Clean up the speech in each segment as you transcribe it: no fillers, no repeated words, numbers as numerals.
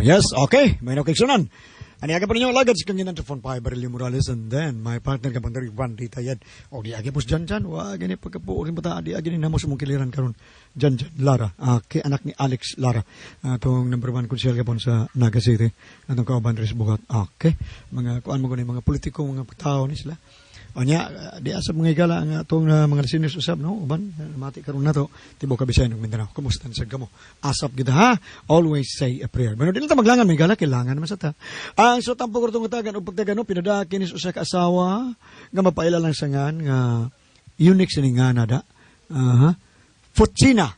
Yes, okay. May nakiksunan. Ani aga pa ninyo alagad si kang Telefon pa Barilio Morales and then my partner ka Bandari Juan Rita Yad. O di agi pos Jan Jan, wa gani pagkapuo rin bata di agi ni namo sa mong kiliran karon. Jan Jan Lara, kay anak ni Alex Lara. Atong number 1 konsehal gapon sa Naga City. Atong kauban diri sa Bugat. Okay. Mga kuan mo gani mga politiko, mga tao ni sila. Onya, di asa mga higala ang atong mga listeners usab, no, uban mati karon nato tibuok ka Bisayan ug Mindanao. Kumusta na sad kamo? Asap gid ha. Always say a prayer. Pero dili ta maglangan may higala, kailangan naman sa ta. Ang so tampo kartong utagan og pagtagan, no, pinada kini sa usa ka asawa nga mapaila lang sa ngan nga unique sini nga nada. Aha. Futsina.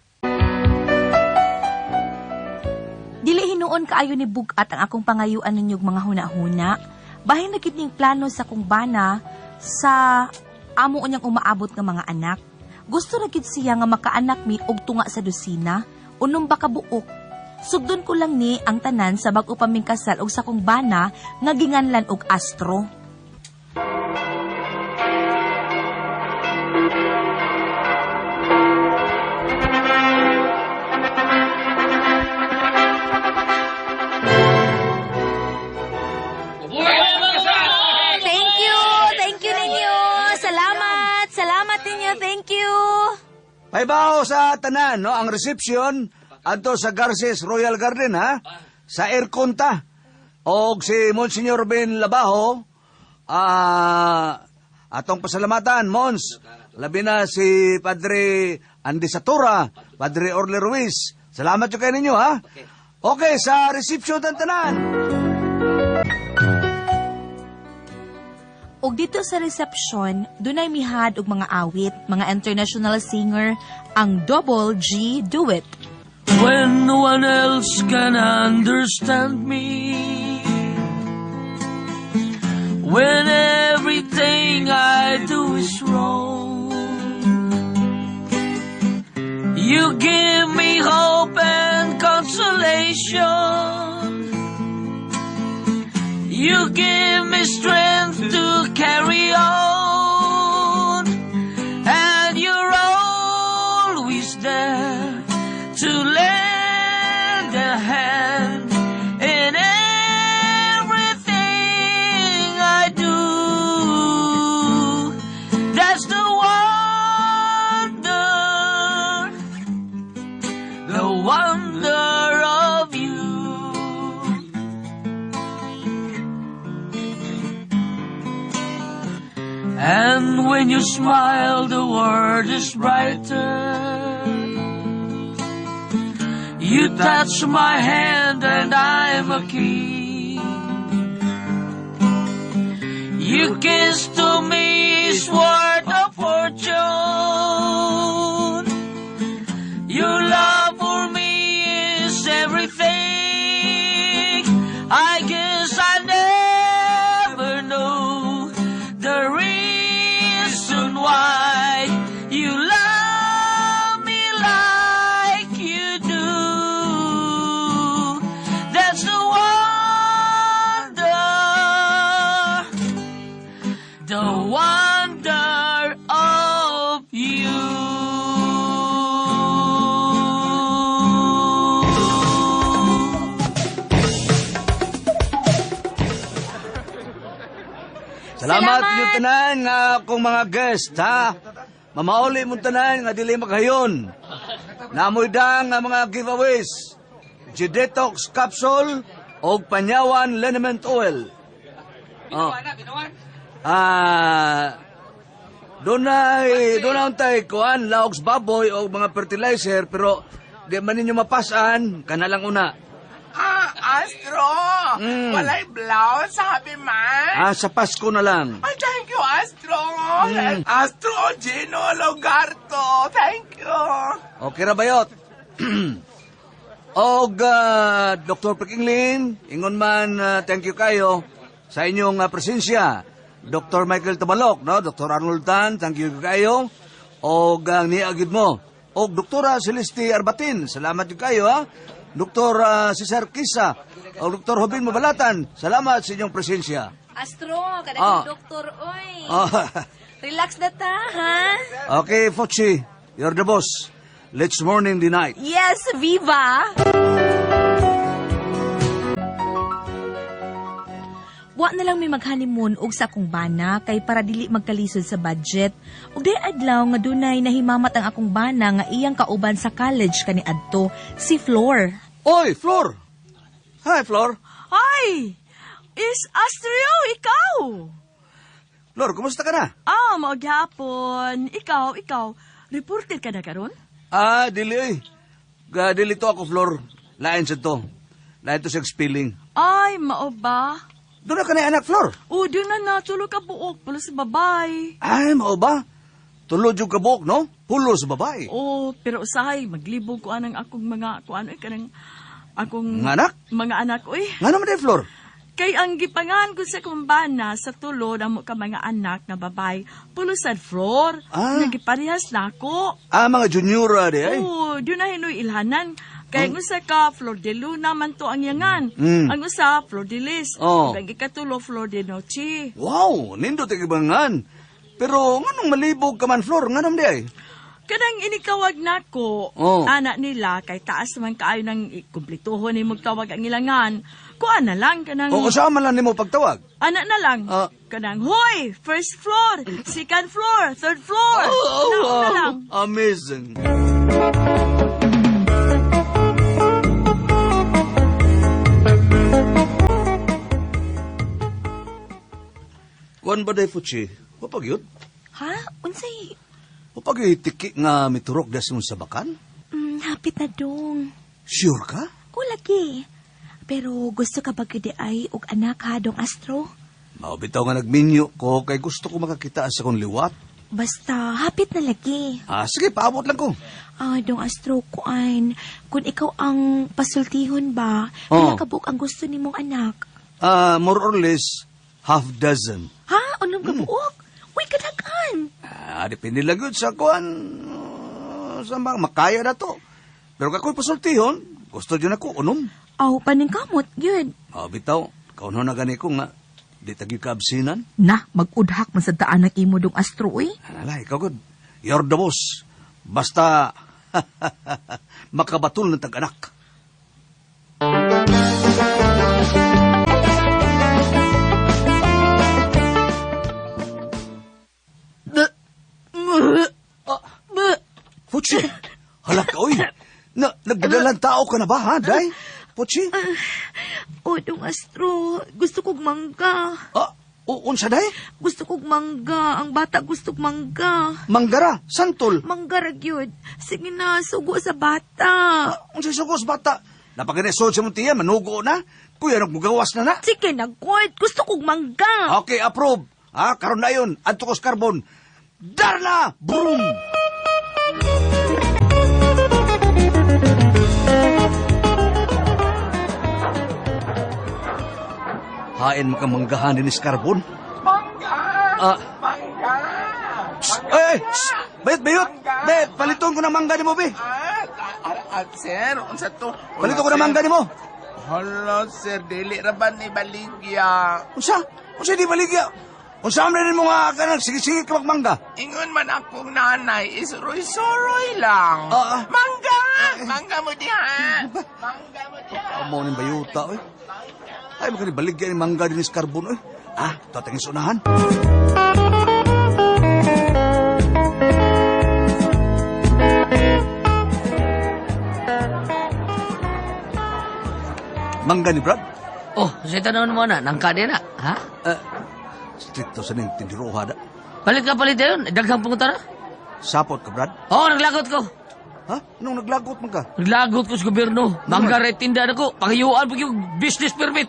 Dili hinuon kaayo ni bugat ang akong pangayuan ninyog mga huna-huna. Bahin na gid ning plano sa kong bana sa amo unyang umaabot nga mga anak. Gusto ra gid siya nga makaanak mi og tunga sa dosina, unom ba ka buok. Sugdon ko lang ni ang tanan sa bag-o pa ming kasal og sa kong bana nga ginganlan og Astro. Thank you! Thank you ninyo! Salamat! Salamat ninyo! Thank you! Paybaw sa tanan, no? Ang reception adto sa Garces Royal Garden, ha? Sa aircon ta. Og si Monsignor Ben Labajo, atong pasalamatan, Mons. Labi na si Padre Andy Satura, Padre Orle Ruiz. Salamat yung kayo ninyo, ha? Okay, sa reception tan tanan. Og dito sa reception, dunay mihad og mga awit, mga international singer, ang Double G Do It. When no one else can understand me, when everything I do is wrong, you give me hope and consolation. You give me strength to carry on, and you're always there to lend a hand in everything I do. That's the wonder of you. And when you smile, the world is brighter. You touch my hand and I'm a king. You kiss to me is worth a fortune. Your love for me is everything. I guess I never know the reason why you love me like you do. That's the wonder of you. Salamat Salamat! inyo tanan nga akong mga guest, ha? Mamauli mo tanan nga dili maghayon. Namoy dang nga mga giveaways. G-Detox Capsule og Panyawan Liniment Oil. Oh. Doon na untay kuan laogs baboy o mga fertilizer, pero di man ninyo mapasan kana lang una. Ah, Astro! Walay blouse, sabi man. Ah, sa Pasko na lang. Ay, thank you, Astro! Astro Gino Logarto! Thank you! Okay ra bayot. Og Dr. Pekinglin, ingon man thank you kayo sa inyong presensya. Dr. Michael Tabalok, no? Dr. Arnold Tan, thank you kayo. Og ang niagid mo. Og Dr. Celeste Arbatin, salamat jud kayo ha. Dr. Cesar Kisa, og Dr. Jobin Mabalatan, salamat sa inyong presensya. Astro, kada doktor, oy. Relax na ta, ha? Okay, Fochi, you're the boss. Let's morning the night. Yes, viva! Wa na lang may mag-honeymoon og sa akong bana kay para dili magkalisod sa budget. Ug day adlaw nga dunay nahimamat ang akong bana nga iyang kauban sa college kaniadto, si Flor. Oy, Flor! Hi, Flor. Ay! Is Astrio, ikaw! Flor, kumusta ka na? Ah, magyapon. Ikaw, ikaw. Reported ka na karon? Ah, dili eh. Dili to ako, Flor. Lain sa to. Lain to sa spilling. Ay, mao ba? Doon na ka na anak, Flor. O, doon na na. Tulo ka buok. Pulo sa babay. Ay, mao ba? Tulo jud ka buok, no? Pulo sa babae. O, pero usahay, maglibog ko anang akong mga, kuan ay kanang, akong... Mga anak? Mga anak, uy. Nga naman eh, Flor. Kay ang gipangan ko sa kumbana sa tulo na mo ka mga anak na babay, pulo sa floor. Ah. Nagiparehas na ako. Ah, mga junior, di ay. Oo, doon na hinoy ilhanan. Kay ang usa ka, Flor de Luna man to ang yangan. Mm. Ang usa, Flor de Lis. Oh. Ug ang ikatulo, Flor de Noche. Wow, nindot ang ibangan. Pero nganong malibog ka man, Flor? Nga naman di ay? Kanang inikawag nako, Oh. anak nila, kay taas man kaayo ng kumplituhon ni tawag ang ilangan. Kuan na lang, kanang... O, saan man lang nimo pagtawag? Anak na lang. Ah. Kanang, hoy, first floor, second floor, third floor. Oh, na, na lang. Amazing. Kuan ba day, Fuchi? Wapag yun? Ha? Unsay? Wapag yung tiki nga miturok das mong sabakan? Hapit na dong. Sure ka? O lagi. Pero gusto ka ba gyud ay og anak ha, dong Astro? Mao bitaw nga nagminyo ko kay gusto ko makakita sa kong liwat. Basta hapit na lagi. Ah, sige, paabot lang ko. Ah, dong Astro, kuan, kung ikaw ang pasultihon ba, Oh. pila ka buok ang gusto nimong anak? Ah, more or less, half dozen. Ha? Unom ka buok? Uy, kadagan. Ah, depende lang yun sa kuan. Sa mga makaya na to. Pero kako'y pasultihon, gusto dyan ako, unom. Aw, paningkamot, yun. Ah, bitaw, kauno na gani ko nga, di tagi kaabsinan. Na, mag-udhak man sa daan ng imo dong Astro, uy. Alala, ikaw good. You're the boss. Basta, makabatul ng tag-anak. Fuchi, hala ka, oy. Na, nagdadalang tao ka na ba, ha, Day? Fuchi? O, dong Astro, gusto kog mangga. Ah, unsa, Day? Gusto kog mangga. Ang bata gusto kog mangga. Manggara, santol. Mangga ra gyud. Sige na, sugo sa bata. Ah, unsa sugos bata? Napagani-sod sa mong tiya, manugo na. Kuya, nagmugawas na na. Sige na, God. Gusto kog mangga. Okay, approve. Ah, karon na yun. Adto ko sa carbon. Darna! Broom! Hain makamanggahan din is carbon. Mangga! Ah. Mangga! Shh! Ay, ay! Shh! Bayot, bayot! Be, paliton ko ng mangga ni mo, be. Ah, ah, ah, sir, unsa to? Paliton ko ng mangga ni mo. Hala, sir, dili ra ba ni baligya? Unsa? Unsa di baligya? Unsa man rin mo nga kanang sige-sige ka magmangga? Ingon man akong nanay, isuroy-suroy lang. Ah, ah. Mangga! Mangga mo diha! Mangga mo diha! Amo ni bayuta, oy. Ay, makanibaligya ni mangga din is carbon, oy. Ah, tatangis unahan. Mangga ni Brad? Oh, sa tanawon mo na, nangka din na, ha? Uh, stricto sa ning tindiroha da. Palit ka palit yun, daghang punta na. Sapot ka, Brad? Oh, naglagot ko. Ha? Anong naglagot man ka? Naglagot ko sa gobyerno. Mangga rin tinda na ko. Pakiyuan pag yung business permit.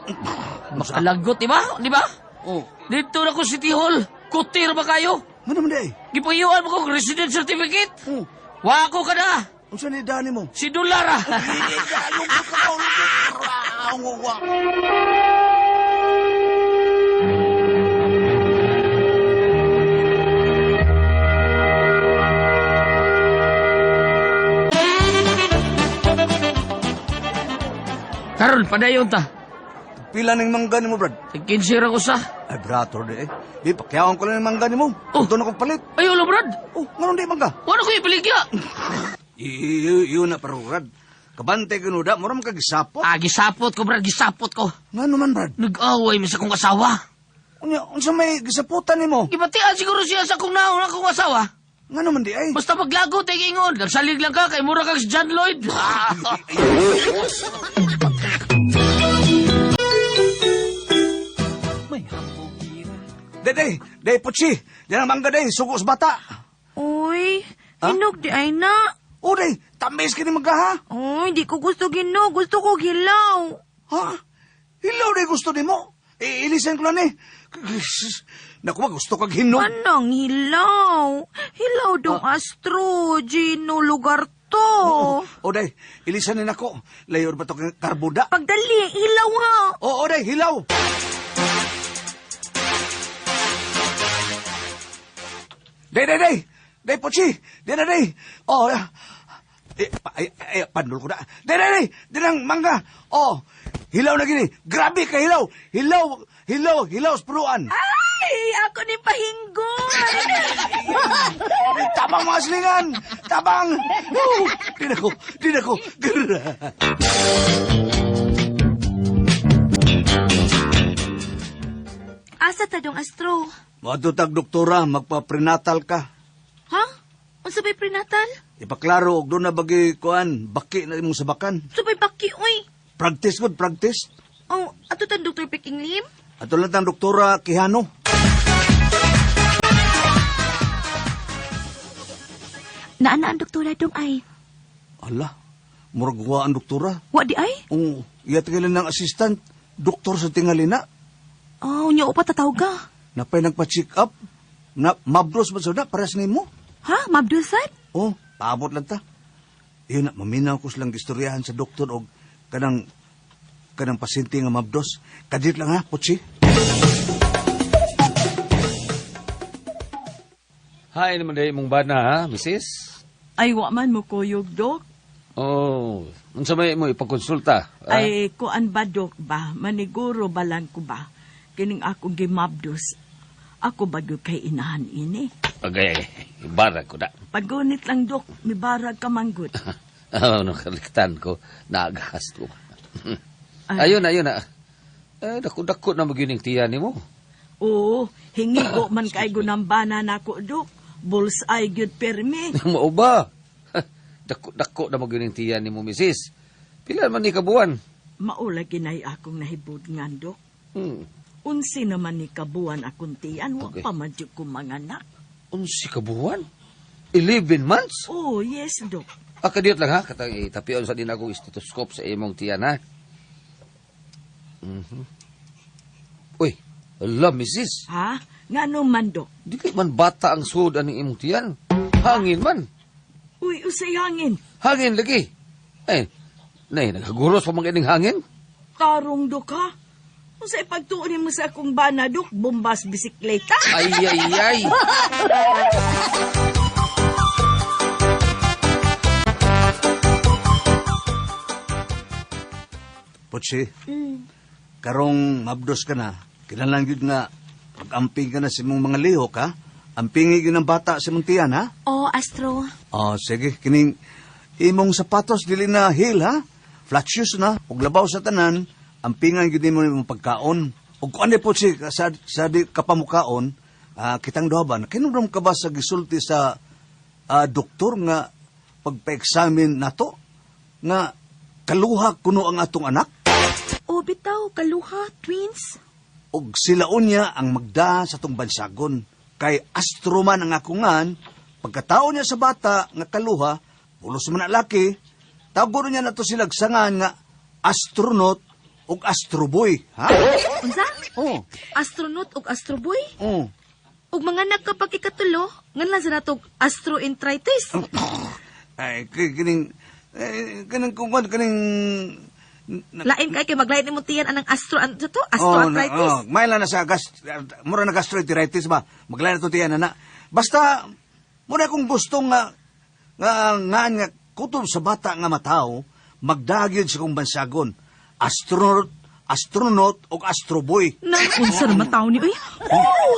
Makalagot, di ba? Di ba? Oh. Dito na ko City Hall. Kutir ba kayo? Ano man di ay? Gipakiyuan mo ko resident certificate. Oh. Wako ka na. Unsa ni dani mo? Si Dolara. Lungkot ka ba? Lungkot ka. Karon, padayon ta. Pila ning mangga ni mo, Brad? Kinsira ko sa. Ay, brator di eh. Di, pakyawan ko lang yung mangga ni mo. Oh. Doon akong palit. Ay, ulo, Brad. Oh, ngayon di mangga. Wala ko ipaligya. Yun na, pero Brad. Kabante kinuda, mura man ka gisapot. Ah, gisapot ko, Brad, gisapot ko. Ngano man, Brad? Nag-away mi sa akong asawa. Unya, unsa may gisaputan nimo? Gibatian siguro siya sa akong naon akong asawa. Ngano man di ay? Basta maglago tayo ingon. Nagsalig lang ka kay mura kang si John Lloyd. Ah. Day, day, day, Putsi. Diyan ang mangga, day. Sugo sa bata. Uy, Ha? hinog di ay na. O, day, tamis kini mangga, ha? Uy, di ko gusto ginog. Gusto ko gilaw. Ha? Hilaw, day, gusto nimo. Iilisan ko lang, eh. Naku, ba, gusto kag hinog. Anong hilaw? Hilaw dong Astro, Gino Lugarto. O, day, ilisan ni nako. Layor ba to kang karbuda? Pagdali, hilaw ha. Oo, day, hilaw. Day, day, day. Day, Putsi. Day na, day. Oh, eh, ay, ay, pandol ko na. Day, day, day. Day nang mangga. Oh, hilaw na gini. Grabe ka hilaw. Hilaw, hilaw, hilaw sa puruan. Ay, ako ni pahinggon. Tabang mga silingan! Tabang! Oh, di na ko, di na ko. Asa ta dong Astro? Madutag doktora, magpa-prenatal ka. Ha? Unsa bay prenatal? Ipaklaro og doon na bagi kuan, baki na imong sabakan. Unsa bay baki oy? Practice good, practice. Oh, ato tan Dr. Peking Lim? Ato lang tang doktora Quijano. Naana ang doktora dong ay. Ala, murag wa ang doktora. Wa di ay? Oo, iya tingali ng assistant, doktor sa tingali na. Oh, nya upa tatawag ka. Napay nagpa-check up. Na, mabros ba sa na, pares nimo. Ha? Mabdulsad? Oh, paabot lang ta. Iyon na, maminaw ko silang gistoryahan sa doktor og kanang kanang pasyente nga mabdos. Kadit lang ha, Putsi. Hi naman day mong bana ha, misis? Ay, wa man mo kuyog, Dok. Oh, unsa may mo ipagkonsulta? ah? Ay, kuan ba, Dok ba? Maniguro ba lang ko ba? Kining akong gimabdos. Ako ba gyud kay inahan ini? Agay, ibarag ko na. Pagunit lang, Dok. Mibarag ka manggod. Oh, nakaliktan ko, naagahas ko. Ay. Ayun, ayun na. Eh, dako-dako na magyuning tiyan nimo. Oo, hingigo man kay gunambana nako, Dok. Bullseye gyud permi. Mao ba? Dako-dako na magyuning tiyan nimo, misis. Pila man ni kabuan? Maula ginay akong nahibud nga, Dok. Hmm. Unsi naman ni kabuan akong tiyan, wa Okay. pa man jud ko manganak. Unsi kabuan? 11 months? Oh, yes, Dok. Ah, kadiyot lang ha. Katang itapion sa din akong stethoscope sa imong tiyan ha. Mhm. Uy, ala, misis. Ha? Ngano man, Dok? Di kay man bata ang sud aning imong tiyan. Hangin man. Uy, usay hangin. Hangin lagi. Eh, nay, naghaguros pa man ining hangin. Tarong, Dok, ha? Unsay pagtuon nimo sa akong bana, Dok? Bombas bisikleta? Ay, ay, ay. Putsi, karong mabdos ka na, kinahanglan gyud nga pag-amping ka na sa imong mga lihok, ha? Ampingi gyud ang bata sa imong tiyan, ha? Oh, Astro. Oh, sige, kining imong sapatos dili na heel, ha? Flat shoes na, ug labaw sa tanan, ampingan gyud nimo imong pagkaon. Ug kuan di Putsi, sa di kapamukaon, kitang duha ba, nakinunom ka ba sa gisulti sa doktor nga pagpa-examine nato nga kaluha kuno ang atong anak? Oh, bitaw, kaluha, twins. Og sila unya ang magda sa tong bansagon. Kay astro man ang akungan, pagkatao niya sa bata nga kaluha, pulos man ang laki, tawgon niya nato sila sangan nga astronaut ug astroboy, ha? Unsa? Oh, Astronaut ug astroboy? oh. Ug mga anak kapag ikatulo, nganlan sa natog astroentritis. Ay, kining eh, kining kung kining Lain kay kay maglain nimo tiyan anang astro an to Oh, astroarthritis. oh, may lang na sa gas, mura na gastroenteritis ba? Maglain na to tiyan na. Basta, muna kung gusto nga, nga, nga, nga, kutob sa bata nga matao, magdagyod sa kong bansagon. Astronaut, astronaut o astroboy. Na, unsa naman taon ni uy? Oh!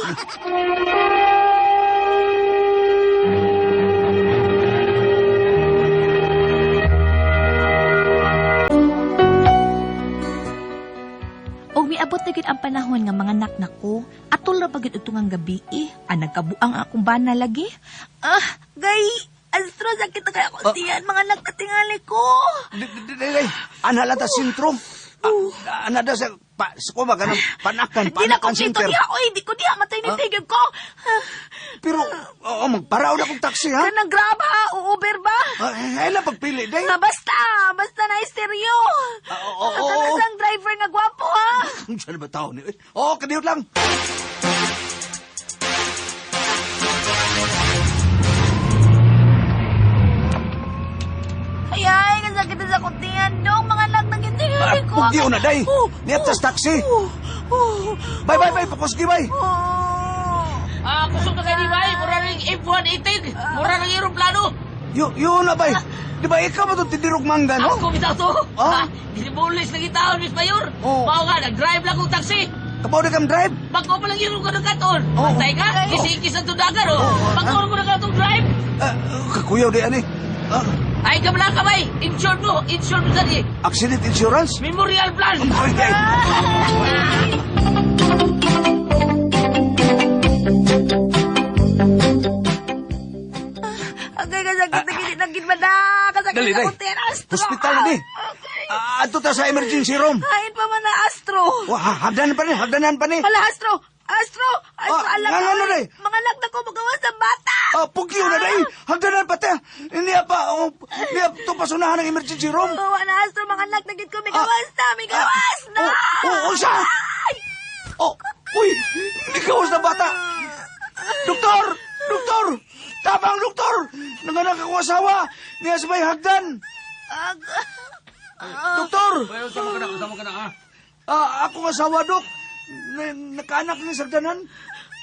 Og miabot na gyud ang panahon nga mga anak nako, atol ra ba gyud utungang gabi eh. Ah, nagkabuang akong bana lagi. Ah, gay, Astro, sakit na kaya ako tiyan, mga anak na tingali ko. Di, ana lang ta sentro. Ah, ana da sa pa, sa ko ba ganun panakan, Di na panakan kompleto center. diha, oy, di ko diha, matay ni tigil ko. Ah, Pero oo, magparaw na kong taxi ha. Kanang grab ha, o Uber ba? Ah, ay lang pagpili day. Ah, basta, basta na isteryo. Ah, oo, oo, Kana oo. sang driver nga gwapo ha. Saan ba tao ni? Oo, kadiyot lang. Ay, ay, kasakit na sa kuntian dong, mga anak na tingali ko. Pugyo na day. Oh, Niya tas taxi. oh, oh, Bye bye bye, pakuski bye. oh. Ah, kusog na kayo ni Bay. Mura rin F-118. Mura rin aeroplano. Yo, yun na bay. Di ba ikaw ba itong tindirog mangga, no? Ako bitaw to. Ah? Ah, Dinibulis na kita, Miss Mayor. Oh. Mao nga, nag-drive lang kong taxi. Kapaw na kang drive. Bago pa lang yun ko nagkaton. Oh. Bantay ka, kisikis ang tundagan, oh. Bago ko nagkatong drive. Ah, kakuyaw di ani. Ah, Ay, kabla ka, bay. Insured mo. Insured mo saan eh. accident insurance? Memorial plan. Ay, ay. Agay, kasakit na gid na gid ba Kasakit Dali, na dali. kuntian, Astro. Hospital na di. Okay. Ah, adto ta sa emergency room. Hain pa man na Astro. Wah, hagdanan pa ni, hagdanan pa ni. Hala, Astro! Astro! Astro, Ah, alam nga, nga, nga, Mga anak na ko magawas sa bata! Ah, pugyo na day. Hagdanan pa ta. Niya pa, oh, niya to pasunahan ng emergency room. Oh, na Astro, mga anak na gid ko, may gawas na! May gawas na! Oh, oh, unsa? Ay! Oh, uy, nikawas na bata. Doktor! Doktor! Tabang doktor! Nanganak ako asawa. Niya sa may hagdan. Ag- Doktor! Well, sama ka na, sama ka na, ah. Ah, akong asawa, dok. Nakaanak ni sa hagdanan.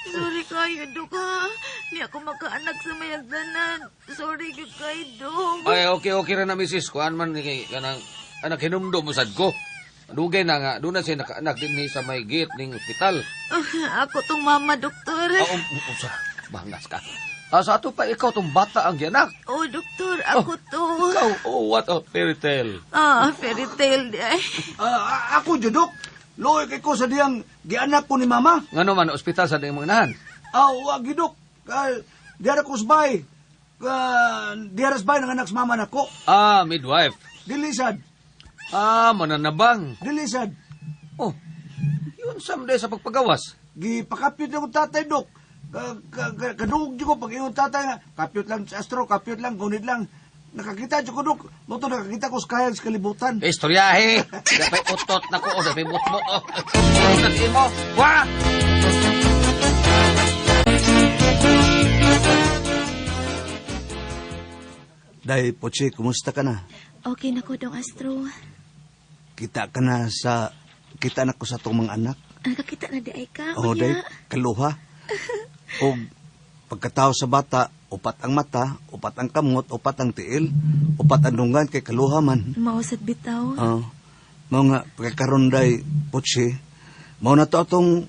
Sorry kayo, Dok, ha? Di ako makaanak sa may hagdanan. Sorry gyud kayo, Dok. Ay, okay, okay ra na, misis. Kuan man, kay, kanang, anak, hinumdum mo sad ko. Dugay na nga, doon na siya nakaanak din ni sa may gate ning ospital. Ako tong mama, doktor. Ah, usa, bangas ka. Ah, sa ato pa, ikaw tong bata ang gianak. Oh, doktor, ako to. Ikaw, oh, what a fairy tale. Ah, fairy tale di ay. Ah, ako, judok. Luoy kay ko sa diyang gianak ko ni mama. Ngano man, ospital sa diyang mga inahan. Ah, wag gidok. Ah, diara ko sa bay. Ah, diara sa bay ng anak sa mama nako. Ah, midwife. Dilisad. Ah, mananabang. Dilisad. Oh, yun someday sa pagpagawas. Gipakapyot na kong tatay, dok. Kadungog ko pag iyong tatay nga, kapyot lang sa astro, kapyot lang, gunit lang. Nakakita dyan ko, dok. Moto nakakita ko sa kayang sa kalibutan. Eh, istoryahe. Dapay utot na ko, oh, dapay mutmut, oh. Utot imo. Wah! Day, Poche, kumusta ka na? Okay na ko, Dong Astro. Kita ka na sa... Kita na ko sa itong mga anak. Nakakita na di ay ka. Oo, unya. day, kaluha. O pagkatao sa bata, upat ang mata, upat ang kamot, upat ang tiil, upat ang dunggan kay kaluha man. Mausad bitaw. Oo. Mao nga pagkakaroon day, Poche, mao na to atong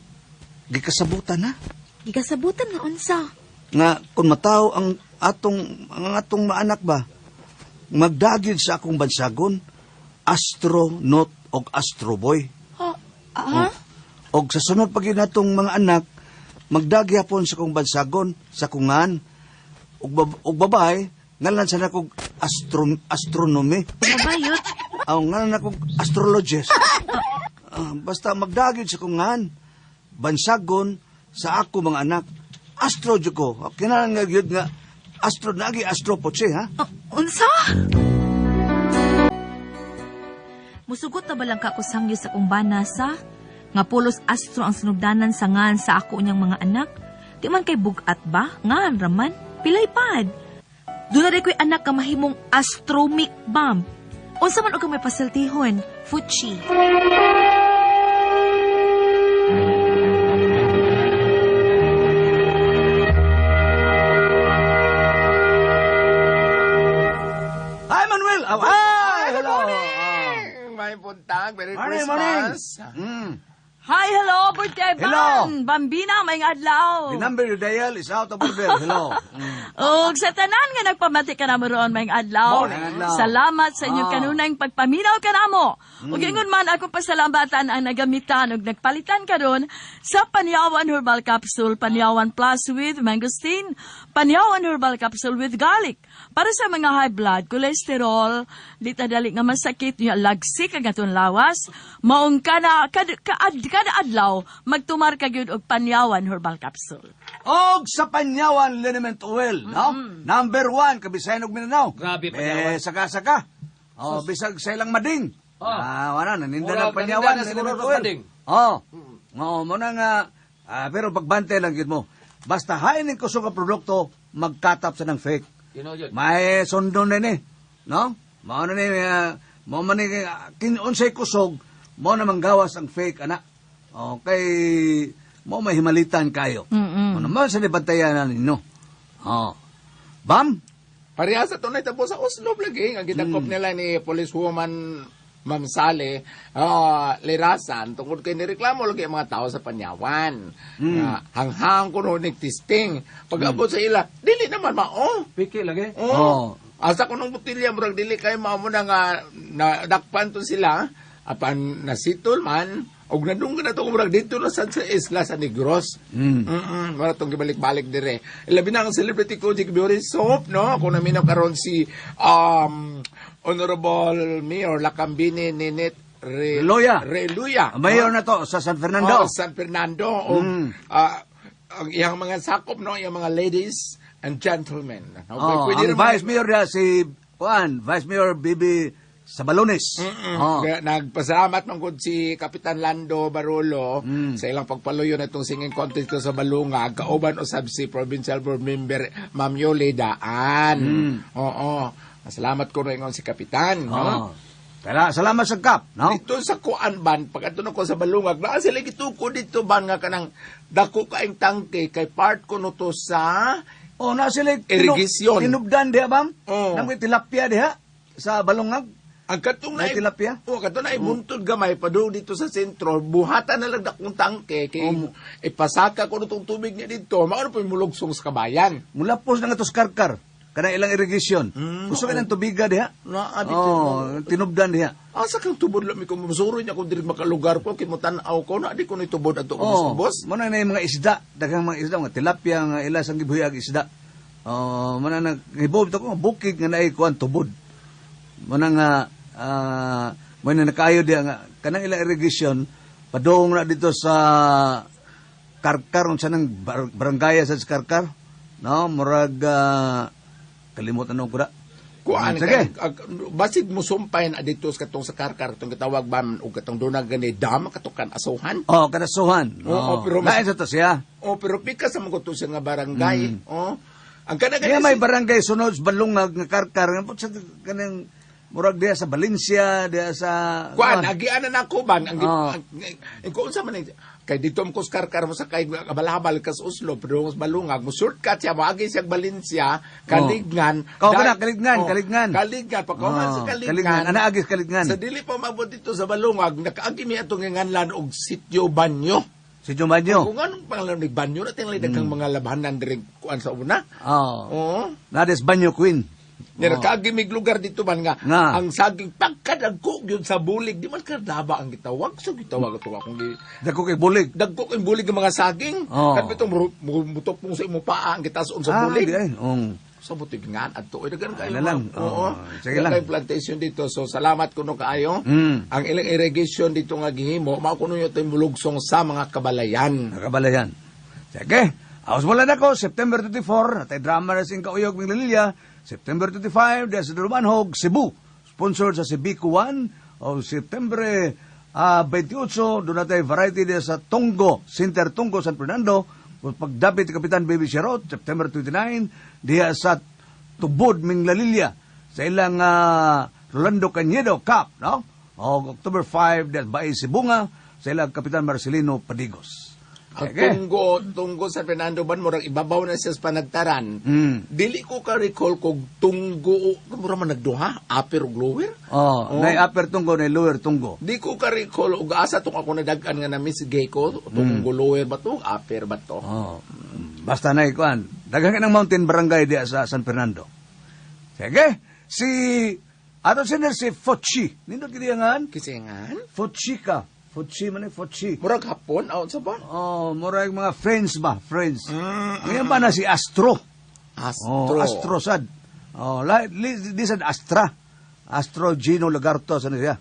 gikasabutan ha. Gigasabutan nga unsa. Nga kung matao ang atong maanak ba, magdagid sa akong bansagon, astronaut og astroboy. Oh, ah? Og sa sunod pag yun natong mga anak, magdagi hapon sa kong bansagon, sa kungan, og babae, ngalan sa nakong astronomy. Mabayot. Aw, ngalan nakong astrologist. Ah, basta magdagi sa kungan, bansagon sa ako mga anak. Astro jud ko. Kinahanglan nga gyud nga astro nagi astro po siya, ha? Oh, unsa? Musugot na balang ka ko sangyo sa kong bana sa nga pulos astro ang sinugdanan sa ngan sa ako niyang mga anak. Di man kay bugat ba? Ngan raman. Pilay pad. Doon na rin ko'y anak ka mahimong astromic bomb. Unsa man og may pasiltihon, Fuchi. Hi Manuel. Aw, hi, Good hello. morning! May buntag. Merry Morning, Christmas. morning. Mm. Hi, hello, Burteban! Hello. Bambina, may adlaw. The number you dial is out of order. Hello. Og sa tanan nga nagpamati ka namo roon maayong adlaw. Morning, adlaw. Salamat sa inyong kanunayng pagpaminaw kanamo. Ug ingon man akong pasalamatan ang nagamitan ug nagpalitan karon sa Panyawan Herbal Capsule, Panyawan Plus with Mangosteen, Panyawan Herbal Capsule with Garlic para sa mga high blood, cholesterol, di ta dali nga masakit niya lagsik ang atong lawas, maong kana kada adlaw magtumar ka gyud og Panyawan Herbal Capsule. Og sa Panyawan Liniment Oil, no? Number 1, Kabisayan ug Mindanao. Grabe, Panyawan. Eh, saka-saka. Oh, bisag sa ilang mading. Ah. Ah, wala, naninda Murag, ng Panyawan naninda na siguro Liniment ng Oil. mading. Oh. Oo, mo na nga. Pero pagbante lang gid mo. Basta hain ning kusog nga produkto, magkatap sa ng fake. Tinuod yun. May sundon na ni, no? Mao na ni mao man ni unsay kusog, mao na manggawas ang fake ana. Okay, mo may himalitan kayo. Ano man sa nibantayan na ninyo. Oh. Bam? Pareha sa tunay tabo sa Oslo lagi ang gidakop nila ni policewoman Ma'am Sally Lirasan tungkol kay nireklamo lagi ang mga tao sa Panyawan. Nga hanghang kuno nig testing. Pag-abot sa ila, dili naman mao. Piki lagi. Oh. Oh. Asa ko nung botilya, murag dili kayo mao na nga nadakpan to sila apan nasitol man og nadunggan na to murag dito na sad sa isla sa Negros. Wala tong gibalik-balik dire. Labi na ang celebrity ko Jig Beauty Soap, no? Kung naminaw karon si Honorable Mayor Lakambini Ninit Reluya. Reluya. Ang Mayor na to sa San Fernando. Oh, San Fernando. Og, ang iyang mga sakop, no? Iyang mga ladies and gentlemen. Okay, Oh, pwede ang naman- Vice Mayor na si Juan, Vice Mayor Bibi Sabalones. Oh. Kaya nagpasalamat man gud si Kapitan Lando Barolo sa ilang pagpaluyo na itong singing contest ko sa Balungag kauban usab si Provincial Board Member Ma'am Yoli Daan. Oo. Salamat ko rin si Kapitan, Oh. no? Tala, salamat sa kap, no? Dito sa kuan ban, pag adto na ko sa Balungag, naa sila gituko dito ban nga kanang dako kaing tangke kay part kuno to sa Oh, na sila Irrigation. Tinubdan diha, bam? Oo. Nang may tilapia diha sa Balungag. Ang katong May na tilapia? Oo, katong na ibuntod gamay padung dito sa sentro, buhatan na lang dakong tangke kay ipasaka ko tong tubig niya dito, mao na po mulugsong sa kabayan. Mula po na nga to sa Karkar. Kana ilang irrigation. Gusto ka ng tubiga diha? Naa, dito. Oh, tinubdan diha. Asa kang tubod lami ko musuro niya kung diri makalugar ko kay motan-aw ko na di ko ni tubod adto ko Oh, boss. mo na na yung mga isda, daghang mga isda, mga tilapia nga ila sang gibuyag isda. Oh, mo na na gibob to ko bukid nga naay kuan tubod. Mo na nga mo na nakayo diha nga kanang ilang irrigation padung na dito sa Karkar unsa nang barangay sa Karkar. No, murag kalimutan ko da. Kuan Sige. kay basig mo sumpay na dito sa katong sa Karkar katong gitawag ba og katong dunag gani dam katukan asuhan. Oh, kanasuhan. Oo, pero mas- Lain sa to siya. Oh, pero pika sa mga to siya nga barangay. Oh. Ang kana Kaya may barangay sunod sa Balungag nga Karkar nga sa kanang murag diha sa Valencia, diha sa Kuan, agian na nako ban ang Oo. ang kung unsa man kay dito mo kus Karkar mo sa kay kabalhabal kas Oslo pero mas Balungag mo shortcut siya moagi siya Valencia, Kalignan. Kao kana, Kalignan, Kalignan. Kalignan pagkahuman sa Oo, Kalignan. Kalignan. Ana agis Kalignan. Sa dili pa maabot dito sa Balungag nakaagi mi atong nganlan og sitio Banyo. Si Jumanyo. Kung anong pangalan ni Banyo na tingali daghang mga labhanan diri kuan sa una. Oo. Oo. Nades Banyo Queen. Nga nakaagi mig lugar dito man nga, Nga. ang saging pagkadagko gyud sa bulig di man kadaba ang gitawag so gitawag ato akong gi Dako kay bulig. dagko kay bulig ng mga saging Oo. kan bitong mutopong sa imong paa ang gitason sa bulig Di ay. Ong. sa butig nga adto oy daghan kayo Ano lang. oo Oo. Sige Daghan lang. kayo plantation dito so salamat kuno kaayo ang ilang irrigation dito nga gihimo mao kuno yung mulugsong sa mga kabalayan. Nakabalayan. Sige. Aos wala na ko, September 24, natay drama na sing kauyog ng Lilia. September 25, diya sa Durumanhog, Cebu. Sponsored sa Cebico 1. O September 28, doon natay variety diya sa Tunggo, Center Tunggo, San Fernando. Pagdapit ni Kapitan Baby Sherot, September 29, diya sa Tubod, Minglalilla, sa ilang Rolando Cañedo Cup, no? O October 5, diya sa Baay Sibunga, sa ilang Kapitan Marcelino Padigos. Ang Sige. tunggo, tunggo sa Fernando ban murag ibabaw na siya sa panagtaran. Dili ko ka recall kog tunggo mura man nagduha, upper ug lower. Oh, nay upper tunggo, nay lower tunggo. Di ko ka recall og asa tong ako nadag-an nga na miss gay ko, tunggo lower ba to, upper ba to? Oh. Basta na ikuan. Daghan ka ng mountain barangay diya sa San Fernando. Sige. Si ato sinner si Fochi. Nindot gidiyangan? Kisingan? Fochi ka. Fochi man ni Fochi. Murag hapon aw sa ba? Oh, murag mga friends ba? Friends. Ngayon ba na si Astro? Astro. Oh, Astro sad. Oh, la, li, di sad Astra. Astro Gino Lagarto sa niya.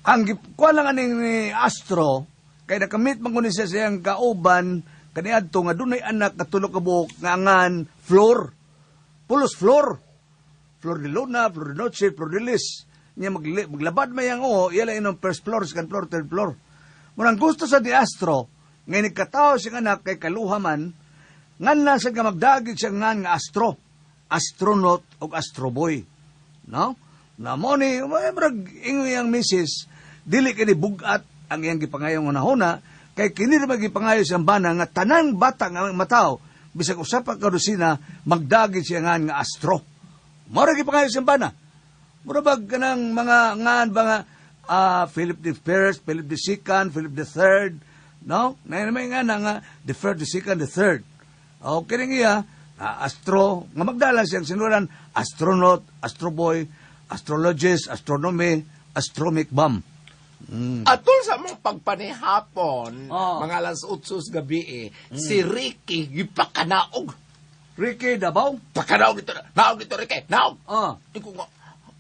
Ang kuan lang aning ni Astro kay nakamit man kuno siya sa iyang kauban kaniadto nga dunay anak katulo ka buok nga angan Flor. Pulos Flor. Flor de Luna, Flor de Noche, Flor de Lis. Nya maglabad may ang oo, iya lang inyong first floor, second floor, third floor. Murang gusto sa di Astro, ngay nagkatao siyang anak kay kaluha man, ngan na siya nga magdagit siya ngan nga Astro. Astronaut o Astroboy. No? Na mo ni, murag ingoy ang misis, dili kini bugat ang iyang gipangayong hunahuna, kay kini ra gipangayo siyang bana nga tanang bata nga mataw, bisag usa pa ka dosina, magdagit siya ngan nga Astro. Mora gipangayo siyang bana. Mura bag kanang mga ngan ba nga Philip the First, Philip the Second, Philip the Third, no? Na may nga na nga the first, the second, the third. Okay rin iya, astro, nga magdala siyang sinuran, astronaut, astroboy, astrologist, astronomy, astromic bomb. Atol sa mong pagpanihapon, Oh. mga alas 8 sa gabi eh, si Ricky gipakanaog. Ricky Davao? Pakanaog ito. Naog ito, Ricky. Naog. Ah. Iko nga,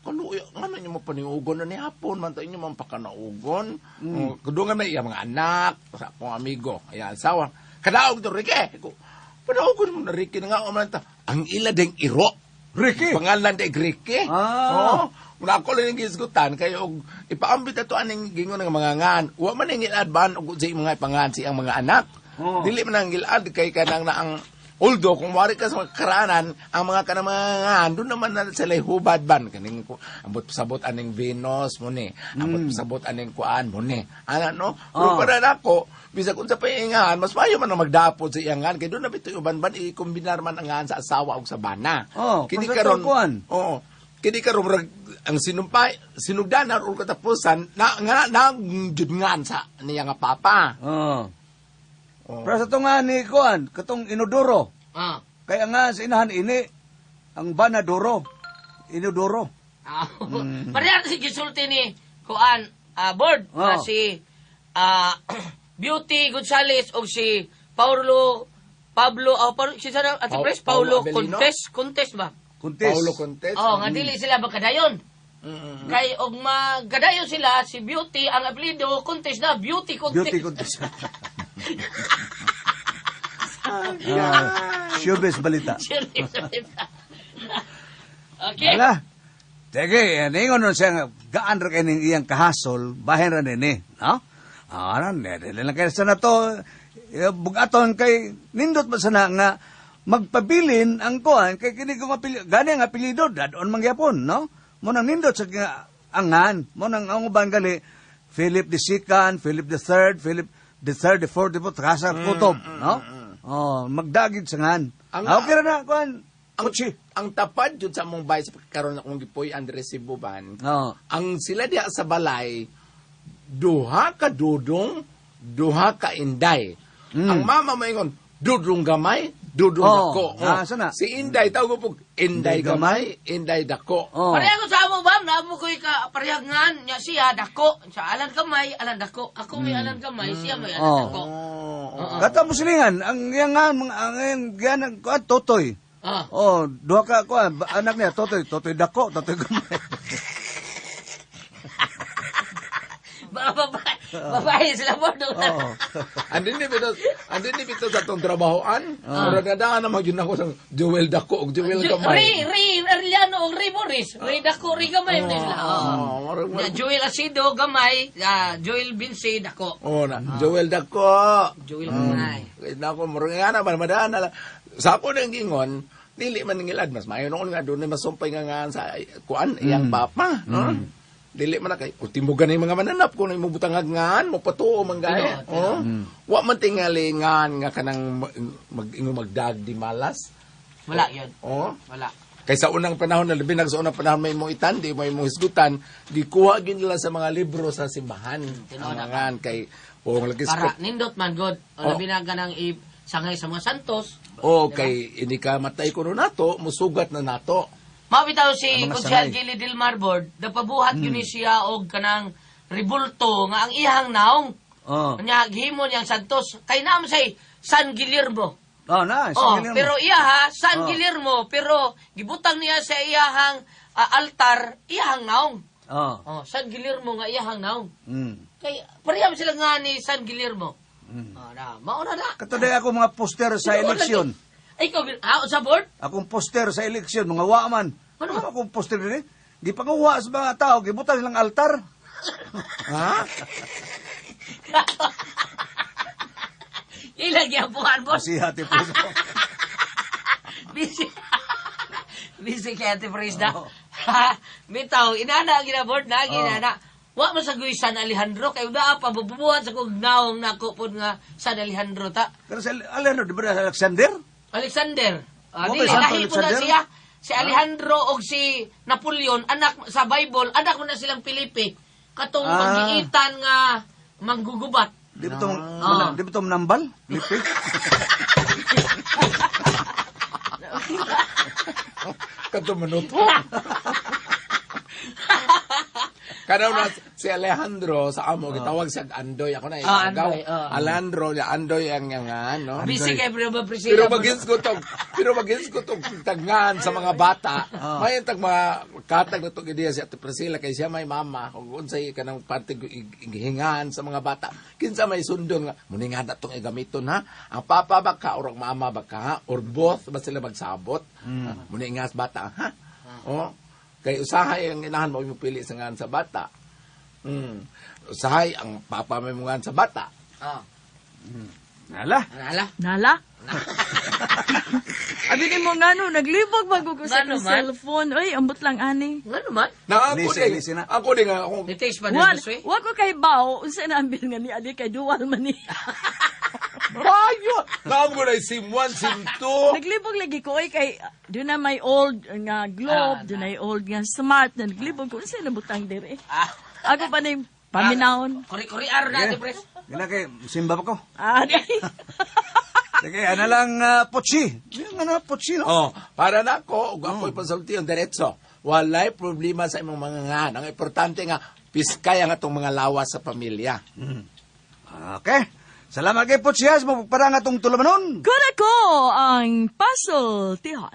kaluya, nga na niyo mapaniugon na ni hapon, man tayo niyo man pakanaugon. Mm. Kudungan may iya mga anak, sa akong amigo, ay asawa. Kanaog ito, Ricky. Iko, panaugon mo na Ricky na nga, man ta. Ang ila ding iro. Ricky? Pangalan de Ricky. Ah. Oo. Muna ako lang yung gisgutan, kayo og ipaambit ato aning gingon ng mga ngan. Wa man ang gilad ban og sa mga pangan siyang mga anak. Oo. Dili man ang gilad kay kanang na ang. Although, kung wari ka sa mga karanan, ang mga kanang mga ngan, doon naman na sila hubad ban. Kaning, ambot pasabot aning Venus mo ni. Ambot pasabot aning kuan mo ni. Ana, no? Pero Oo. para nako, bisag unsa pa ingan, mas maayo man ang magdapot sa iyangan. Kay doon na bitoy uban ban, ikombinar man ang ngan sa asawa og sa bana. Oo, Kini kung sa karon kuan. Oo. Kini karon murag ang sinumpay, sinugdanan or katapusan na nga na jud ngan sa niya nga papa. Oh. Oo. Pero sa tunga ni Kuan, katong inodoro, kaya nga sa inahan ini, ang banadoro, inodoro. Pareha si gisulti ni Kuan board na Oh. si Beauty Gonzales o si Paulo Pablo oh, Paulo, si sana Ate Pres Paulo Paulo Avelino? Contes Contes ba? Kuntis. Paulo Contes. Oh, nga dili sila magkadayon. Kay og magkadayon sila si Beauty ang apelyido Contes na Beauty Contes. Beauty contest. Showbiz balita. Okay. Wala. Sige, ningon nun siya nga, gaan ra kay ning iyang kahasol, bahin ra nini, no? Ah, na, dili lang kay sana to, bugaton kay nindot ba sana nga magpabilin ang kuan kay kini ko apelyido, gani ang apelyido dadon mangyapon, no? Mo nang nindot sa nga angan, mo nang ang uban gali Philip the Second, Philip the Third, Philip the Third, the Fourth, the Fourth, kasa kutob, no? Oh, magdagid sa ngan. Okay ra na kuan. Ang, Kutsi. ang tapad jud sa among bahay sa pagkaroon akong gipuy Andre Cebu ban. Oh. Ang sila diha sa balay duha ka dudong, duha ka inday. Ang mama maingon, dudong gamay, dudong Oh, dako. asa na? Si Inday tawag ko po, Inday Inday gamay, Inday dako. Oh. Pareha ko sa amo ba? Naamo ko ka parehag ngan nya siya dako sa alan kamay, alan dako. Ako may alan kamay, siya may alan Oh. dako. Oh. Kata mo silingan, ang yang nga, mga ang yang yan ang kuan totoy. Oh, duha ka kuan, anak niya totoy, totoy dako, totoy gamay. Babae, babae sila mo doon. Oo. Andin ni bito, andin ni bito sa atong trabahoan. Murag nadaan naman yun ako sa Jewel dako ug Jewel Ray, gamay. Ray, Arellano, o Ray Boris. Ray dako, Ray gamay. Oh. Sila. Oh, murag- Ya, Joel Asido, gamay. Joel Vince, dako. Oh, na, Jewel dako. Joel gamay. Kaya na ako, murag nga naman, madaan na lang. Sa ako nang gingon, dili man ngilad, mas maayo noon nga doon na masumpay nga nga sa kuan, iyang papa. No? Dili man na kay ultimo gani mga mananap kung imong butangag ngan mo patuo man gani. Oh. Wa man tingali ngan nga kanang mag ingon magdag di malas. Wala yun. Oh. Wala. Kay sa unang panahon na labi na sa unang panahon may imong itan, di mo imong hisgutan, gikuha gyud nila sa mga libro sa simbahan. Tinuod Ang ngan kay o lagi Para nindot man god. O Oh. labi na ganang i sangay sa mga santos. O kay ini ka matay kuno nato, musugat na nato. Mabitaw si Ang mga Konsehal sangay. Gili Del Marbord, napabuhat gyud ni siya og kanang ribulto nga ang iyang naong. Oh. Nya gihimo niyang Santos kay naam say San Guillermo. Oh, na. Oh, Sige lang. pero iya ha, San Oh. Guillermo, pero gibutang niya sa iyahang altar, iyahang naong. Oh. Oh, San Guillermo nga iyahang naong. Kay pareha man sila nga ni San Guillermo. Oh, na, mauna na. Katuday ako mga poster sa Tinuod eleksyon. lagi. Ay, ikaw, sa board? Akong poster sa eleksyon, mga wa man. Ano? Ano akong poster din eh? Gipanguha sa mga tao, gibutan silang altar. Ha? Ilang gihapuan, boss? Kasi hati po. Busy. Busy kay Ate Prisda. Bitaw, inana ang ginaboard na, ginana. Wa man sa guy San Alejandro, kay naa pa, bubuhat sa kong naong nako pod nga San Alejandro ta. Pero sa Alejandro, di ba Alexander? Alexander. Wa Di, ba Santo lahi po na Alexander? siya. Si Alejandro o si Napoleon, anak sa Bible, anak mo na silang Felipe. Katong paggiitan nga manggugubat. Di ba itong, Ah. di ba itong nambal? Lipi? Kadto manuto. Kanaw na si Alejandro sa amo gitawag siya Andoy ako na Ah, ikaw. Andoy, ah. Alejandro niya Andoy ang nga no. Busy kay Pero Priscilla. Pero magins ko tong tagngan sa mga bata. May tag mga katag na tong ideya si Ate Priscilla kay siya may mama kung unsay kanang parte hingan sa mga bata. Kinsa may sundon nga muni nga na tong igamiton ha. Ang papa ba ka or ang mama ba ka ha? Or both ba sila magsabot? Muni nga sa bata ha. Oh. Kay usahay ang inahan mo mo pili sa ngan sa bata. Usahay ang papa may mo ngan sa bata. Ah, Ala. ala. Nala? Abi ni mo ngano, naglibog bago ko sa Ngano akong man? cellphone. Uy, ambot lang ani. Nga naman. Na ako Lisi, din. lisi na. Ako din nga akong Ni taste pa Wa, din eh. wa ko kay bao, unsa na ambil nga ni ali kay dual man ni. Bayo! Naam ko na SIM 1, SIM 2. Naglibog lagi ko oy kay do na may old nga globe, do na old nga smart na naglibog ko unsa na butang dire. Ah. Ako pa ning paminawon. Kuri-kuri aro na, Ate Pres. Gina kay, simba pa ko. Ah, di. Sige, ano lang, potsi. Yung ano, potsi, no? Oh, para na ako, ug ako'y pasulti ang diretso. Walay problema sa imong mga ngan. Ang importante nga, piskay ang atong mga lawas sa pamilya. Okay. Salamat kay Potsi, ha. Sa mapagparang atong tulamanon. Kuna ko ang puzzle tihon.